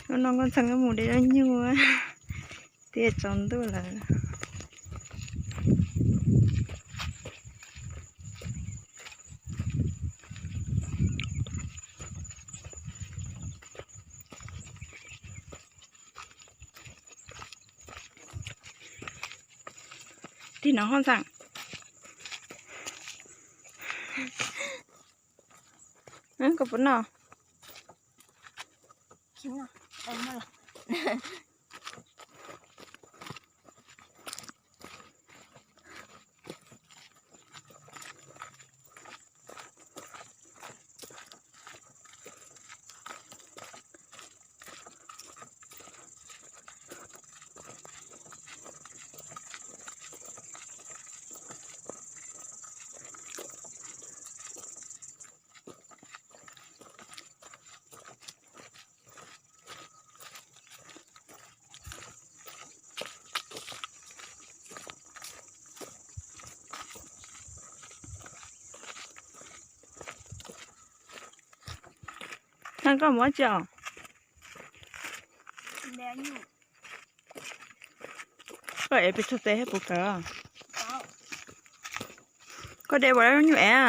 Hnub no Nkauj Ntxhee mus de zaub nyuj, tiaj tsaus ntuj lawm. Tig no Nkauj Ntxhee, koj puas noj? Koj mus ua tsi os? Koj ev pes tsawg tes thiab puas kawg? Koj de ua dab nyuj ev?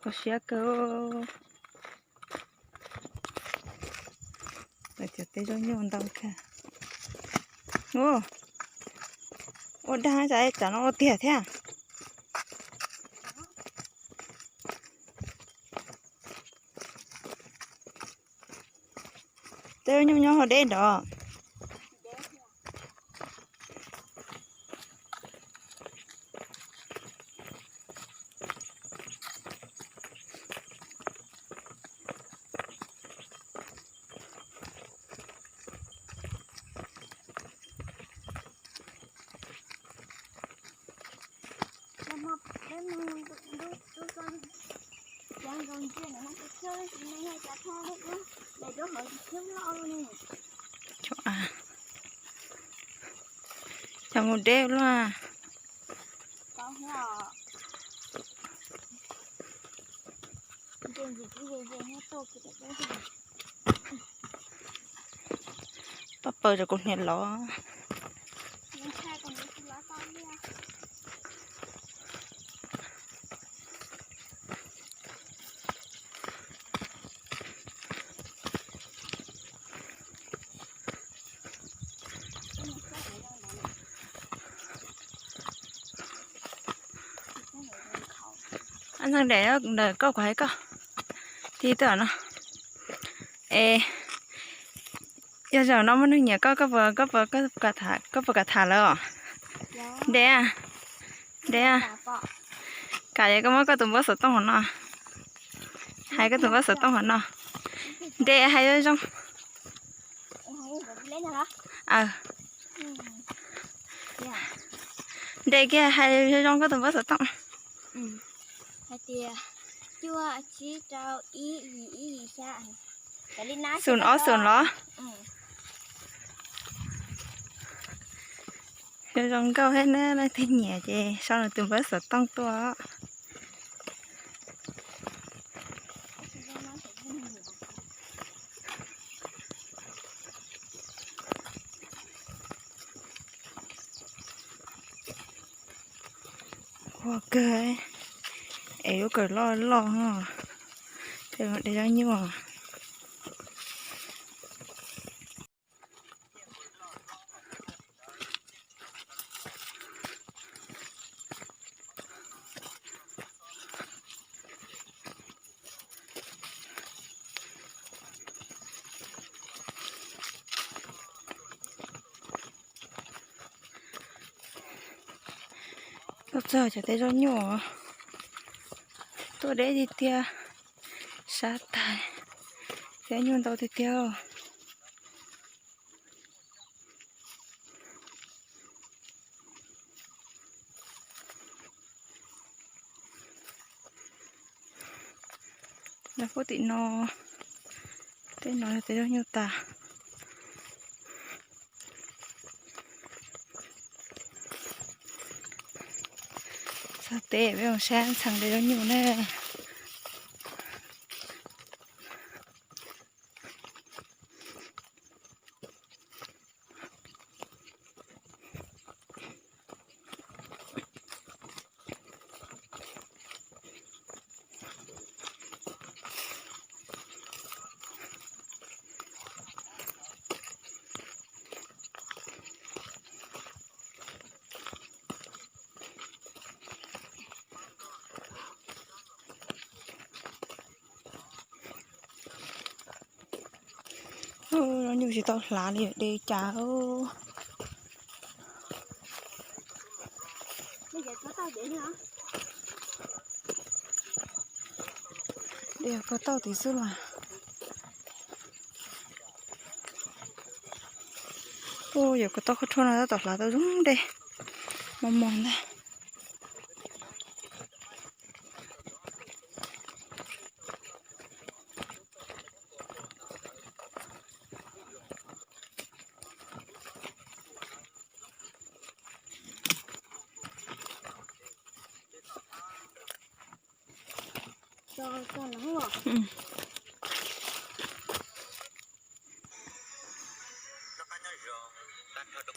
Kho siab kawg. Cov teb zaub nyuj ntau kawg. Ua dag, tsam no ua tiag thiab. Teb zaub nyuj nyob hauv deb nrod. Cov mus deb luaj. Pab paws rau kuv hniav lov. Ntxhee, de ntawm koj kuv hais koj tig tuaj no. Es yog zaum no muaj neeg nyiam koj, koj puas, koj puas kam tham lawv os? De, de. Kam es koj muab koj tus npawb xov tooj hauv no, hais koj tus npawb xov tooj hauv no. De hais zoo zoo. De kiag hais zoo zoo koj tus npawb xov tooj. Hais tias cuaj tsib rau ib yim ib yim xya. Xoom ob xoom los. Zoo zoo nkauj thiab na, leej twg nyiam ces sau nws tus npawb xov tooj tuaj. Ua kawg, es lub kawm loj loj, de zaub nyuj. Tuaj txog cov teb zaub nyuj, tuaj deb tiag tiag, sab tag, teb nyuj ntau tiag tiag. Lawv puag tim no, tej no yog tej zaub nyuj tas. Txog teb peb mus saib ntxhee de zaub nyuj na. Zaub nyuj tsis tau hlav li, de cas. De ko tauj tid xwb mas. Ua yog ko tauj qhov rhuaj no tab tom hlav tau zoo dej, mos mos ntag.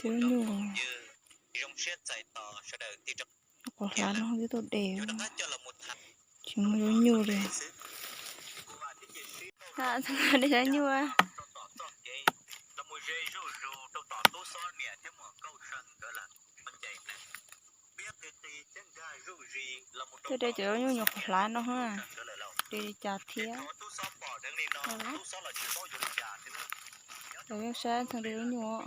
Thiab nyuj, qhov hlav no twb tau de, tsis muaj zaub nyuj li. De zaub nyuj. Twb de cov zaub nyuj nyuam qhuav hlav no, de li cas thiab. Cov yeej saib ntxhee de zaub nyuj.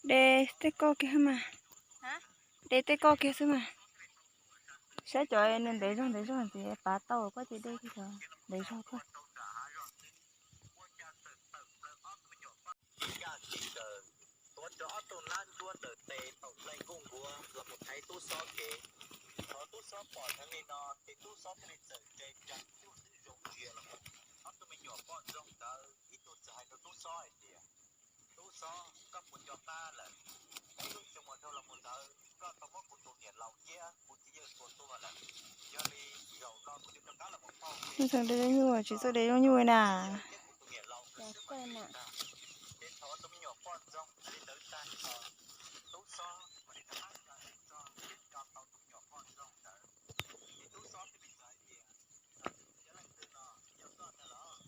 De tej ko kiag mas. De tej ko kiag xwb mas. Saib cov nws ntev zog ntev zog ntxiv pav tau koj ces de kiag cov ntev zog koj. Tuav rawv ob tug nab ntsuab ntawm tes thaum nplej nkuj nkuav los mus thaiv tub xob kev. Thaum tub xob pom dheev li no ces tub xob thiaj li txawm ntse ntsa cuj xwb zoo ntsia los mus. Ob tug me nyuam poj ntxoog ntawd ib tug txawm hais rau tub xob hais tias, tub xob, koj puas nco qab lawm? Peb lub xyoo mus dhau los mus ntawd koj tau muab kuv tus niam laus thiab kuv txiv yawg tua tuag lawm. Yog li zaum no kuv yuav rov qab los mus pauj. Ntxhee de zaub nyuj tsis txawj de zaub nyuj na. Ces thaum tus me nyuam poj ntxoog hais li ntawd tag, tub xob mam li rov qab nqa tes tso, nqa tau tus me nyuam poj ntxoog ntawd. Ces tub xob thiaj li txawm hais tias, cov leej twg no, yog koj ntag los?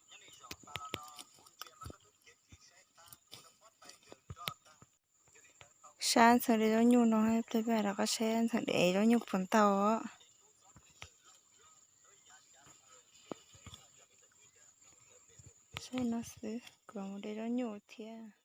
Nyob li zaum tas los no kuv ntsia mas koj twb khiav tsis saib qab, ua rau pob tais zaws nrov tag. Saib ntxhee de zaub nyuj no, ib pliag peb rov qab saib ntxhee de zaub nyuj puas tau. Saib no xwb, kuv mus de zaub nyuj thiab.